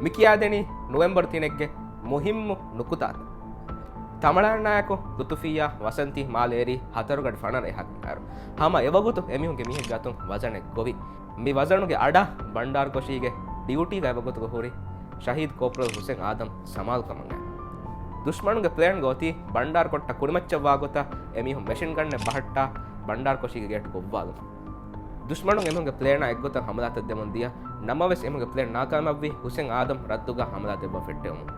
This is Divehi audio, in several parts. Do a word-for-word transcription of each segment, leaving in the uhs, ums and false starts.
މި ކިޔާދެނީ ނޮވެމްބަރު ތިނެއްގެ މުހިއްމު ނުކުތާތައް. ތަމަޅާންނާއެކު ލުތުފިއްޔާ، ވަސަންތީ މާލޭރީ ހަތަރުގަޑި ފަނަރަ އެހާކަން އައިރު، ހަމަ އެވަގުތު އެމީހުންގެ މީހެއްގެ އަތުން ވަޒަނެއް ގޮވި. މި ވަޒަނުގެ އަޑާ ބަންޑާރުކޮށީގެ ޑިއުޓީގަ އެވަގުތުގަ ހުރި ޝަހީދު ކޯޕްރަލް ހުސެން އާދަމް ސަމާލުކަމަށް އައި. ދުޝްމަނުގެ ޕްލޭންގަ އޮތީ ބަންޑާރުކޮށްޓަށް ކުރިމައްޗަށްވާ ގޮތަށް އެމީހުން މެޝިންގަންނެއް ބަހައްޓާ ބަންޑާރުކޮށީގެ ގޭޓް ގޮއްވާލުން. ދުޝްމަނުން އެމީހުންގެ ޕްލޭނާ އެއްގޮތަށް ހަމަލާތައް ދެމުން ދިޔަ. ނަމަވެސް އެމީހުންގެ ޕްލޭން ނާކާމިޔާބުވީ ހުސެން އާދަމް ރައްދުގަ ހަމަލާ ދެއްވާ ފެއްޓެވުމުން.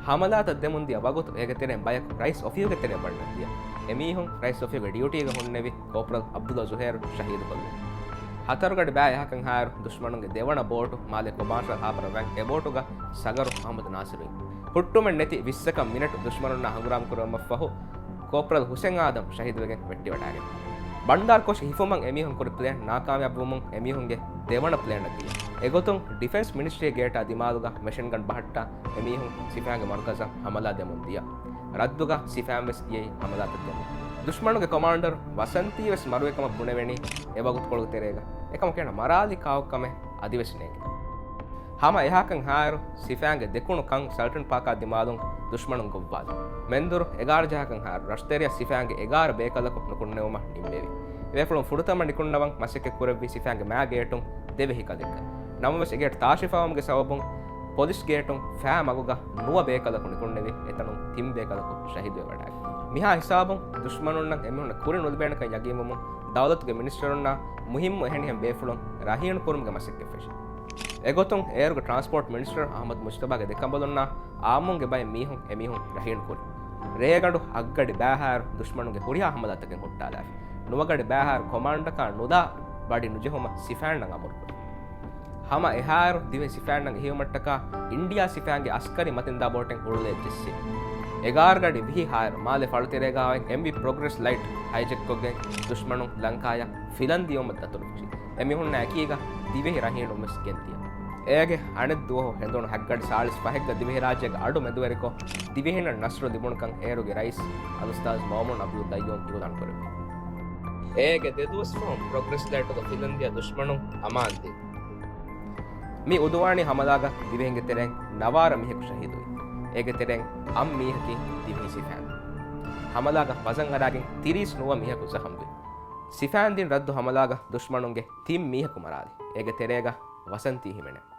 ހަމަލާތައް ދެމުން ދިޔަ ވަގުތު އޭގެ ތެރެއިން ބަޔަކު ރައީސް އޮފީހުގެ ތެރެއަށް ބަންނަން ދިޔަ. އެމީހުން ރައީސް އޮފީހުގެ ޑިއުޓީގަ ހުންނެވި ކޯޕްރަލް އަބްދުﷲ ޒުހޭރު ޝަހީދުކޮށްލުން. ހަތަރުގަޑި ބައި އެހާކަން އައިރު ދުޝްމަނުންގެ ދެވަނަ ބޯޓު މާލެ ކޮމާޝަލް ހާބަރަށް ވަން އެ ބޯޓުގަ ސަގަރު އަހްމަދު ނާސިރު އިން. ހުއްޓުމެއް ނެތި ވިއްސަކަށް މިނެޓު ދުޝްމަނުންނާ ހަނގުރާމަ ކުރުމަށްފަހު، ކޯޕްރަލް ހުސެން އާދަމް ޝަހީދުވެގެން ވެއްޓިވަޑައިގެން. ބަންޑާރުކޮށި ހިފުމަށް އެމީހުން ކުރި ޕްލޭން ނާކާމިޔާބުވުމުން އެމީހުންގެ ދެވަނަ ޕްލޭނަށް ދިޔަ. އެގޮތުން ޑިފެންސް މިނިސްޓްރީގެ ގޭޓާ ދިމާލުގަ މެޝިންގަން ބަހައްޓާ އެމީހުން ސިފައިންގެ މަރުކަޒަށް ހަމަލާ ދެމުން ދިޔަ. ރައްދުގަ ސިފައިން ވެސް ދިޔައީ ހަމަލާތައް ދެމުން. ދުޝްމަނުގެ ކޮމާންޑަރު ވަސަންތީ ވެސް މަރުވިކަމަށް ބުނެވެނީ އެވަގުތުކޮޅުގެ ތެރޭގަ. އެކަމަކު އޭނަ މަރާލި ކާކު ކަމެއް އަދިވެސް ނޭނގެ. ހަމަ އެހާކަން އައިރު ސިފައިންގެ ދެކުނު ކަން ސަލްޓަންޓް ޕާކާ ދިމާލުން ދުޝްމަނުން ގޮއްވާލި. މެންދުރު އެގާރަ ޖަހާކަން އައިރު ރަށުތެރެއަށް ސިފައިންގެ އެގާރަ ބޭކަލަކު ނުކުންނެވުމަށް ނިންމެވި. ބޭފުޅުން ފުރަތަމަ ނިކުންނަވަން މަސައްކަތް ކުރެއްވި ސިފައިންގެ މާ ގޭޓުން ދެވޭ ހިކަލެއްގަ. ނަމަވެސް އެގޭޓް ތާށިފައިވުމުގެ ސަބަބުން ޕޮލިސް ގޭޓުން ފައި މަގުގަ ނުވަ ބޭކަލަކު ނިކުންނެވި. އެތަނުން ތިން ބޭކަލަކު ޝަހީދުވެވަޑައިގެން. މިހާ ހިސާބުން ދުޝްމަނުންނަށް އެމީހުންނަށް ކުރި ނުލިބޭނެކަން ޔަގީންވުމުން ދައުލަތުގެ މިނިސްޓަރުންނާ މުހިއްމު އެހެނިހެން ބޭފުޅުން ރަހީނު ކުރުމުގެ މަސައްކަތް ފެށި. އެގޮތުން އޭރުގެ ޓްރާންސްޕޯޓް މިނިސްޓަރ އަހްމަދު މުޖްތަބާގެ ދެކަނބަލުންނާ އާއްމުންގެ ބައެއް މީހުން އެމީހުން ރަހީނު ކުރި. ރޭގަނޑު ހައްގަޑި ބައިހާއިރު ދުޝްމަނުންގެ ހުރިހާ ހަމަލާތަކެއް ހުއްޓާލާފި. ނުވަގަޑި ބައިހާއިރު ކޮމާންޑަކާ ނުލާ ބަޑި ނުޖެހުމަށް ސިފައިންނަށް އަމުރު ކުރި. ހަމަ އެހާއިރު ދިވެހި ސިފައިންނަށް އެހީވުމަށްޓަކާ އިންޑިއާ ސިފައިންގެ އަސްކަރީ މަތިންދާ ބޯޓެއް ހުޅުލައްޖެއްސި. އެގާރަ ގަޑި ވިހި ހާއިރު މާލެ ފަޅުތެރޭގަ އެމްވީ ޕްރޮގްރެސް ލައިޓް ހައިޖެކްކޮށްގެން ދުޝްމަނުން ލަންކާޔަށް ފިލަން ދިޔުމަށް ދަތުރުފެށި. އެމީހުންނާ އެކީގަ ދިވެހި ރަހީނުން ވެސް ގެންދިޔަ. އޭގެ އަނެއް ދުވަހު ހެނދުނު ހައްގަޑި ސާޅީސް ފަހެއްގަ ދިވެހިރާއްޖޭގެ އަޑު މެދުވެރިކޮށް، ދިވެހިންނަށް ނަސްރު ލިބުނުކަން އޭރުގެ ރައީސް އަލްއުސްތާޒް މައުމޫން އަބްދުލް ގައްޔޫމް އިއުލާން ކުރެއްވި. އޭގެ ދެ ދުވަސް ފަހުން ޕްރޮގްރެސް ލައިޓުގަ ފިލަން ދިޔަ ދުޝްމަނުން އަމާން ދިން. މި އުދުވާނީ ހަމަލާގަ ދިވެހިންގެ ތެރެއިން ނަވާރަ މީހަކު ޝަހީދުވި. އޭގެ ތެރެއިން އަށް މީހަކީ ދިވެހި ސިފައިން. ހަމަލާގަ ވަޒަން އަރާގެން ތިރީސް ނުވަ މީހަކު ޒަހަމްވި. ސިފައިން ދިން ރައްދު ހަމަލާގަ ދުޝްމަނުންގެ ތިން މީހަކު މަރާލި. އޭގެ ތެރޭގަ ވަސަންތީ ހިމެނޭ.